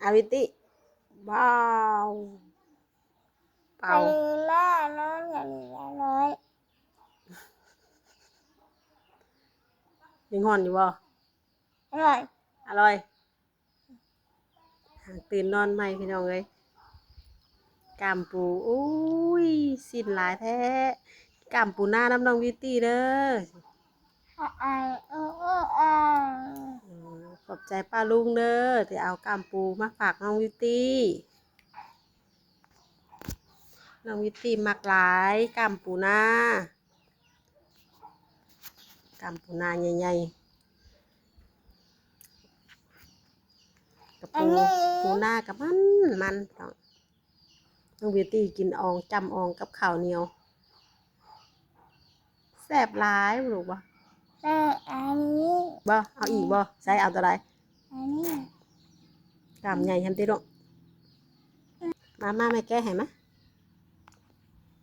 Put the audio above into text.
ອາວິຕິ ວ້າວ ເປົ່າ ອັນນີ້ແມ່ນ້ອງ ອັນນີ້ອະຮ່ອຍ ຍັງຮ້ອນຢູ່ບໍ່? ອະຮ່ອຍ ອະຮ່ອຍ. ຫາງຕື່ນນອນໃໝ່ພີ່ນ້ອງເອີຍ ກ້າມປູ ໂອ້ຍ ຊີ້ນຫຼາຍແທ້ ກ້າມປູນານຳນ້ອງບິວຕີເດີ. ອາ ອາ ອາ ອາ ອາ ຂອບໃຈປ້າລຸງເດີ ທີ່ເອົາກ້າມປູມາຝາກນ້ອງບິວຕີ ນ້ອງບິວຕີມັກຫຼາຍກ້າມປູນາ ກ້າມປູນາໃຫຍ່ໆ ກະປູ ອັນນີ້ ປູນາກະມັນໆ ນ້ອງ ນ້ອງບິວຕີກິນອ່ອງ ຈ້ຳອ່ອງກັບເຂົ້າໜຽວ ແຊບຫຼາຍ ບໍ່ລູກບໍ່? ແມ່ ອັນນີ້ ບໍ່ ເອົາອີກບໍ່? ໃສ່ ເອົາຕົວໃດ? ອັນນີ້ ກ້າມໃຫຍ່ຫັ້ນຕິລູກ ມາ ມາ ແມ່ແກະໃຫ້ມາ.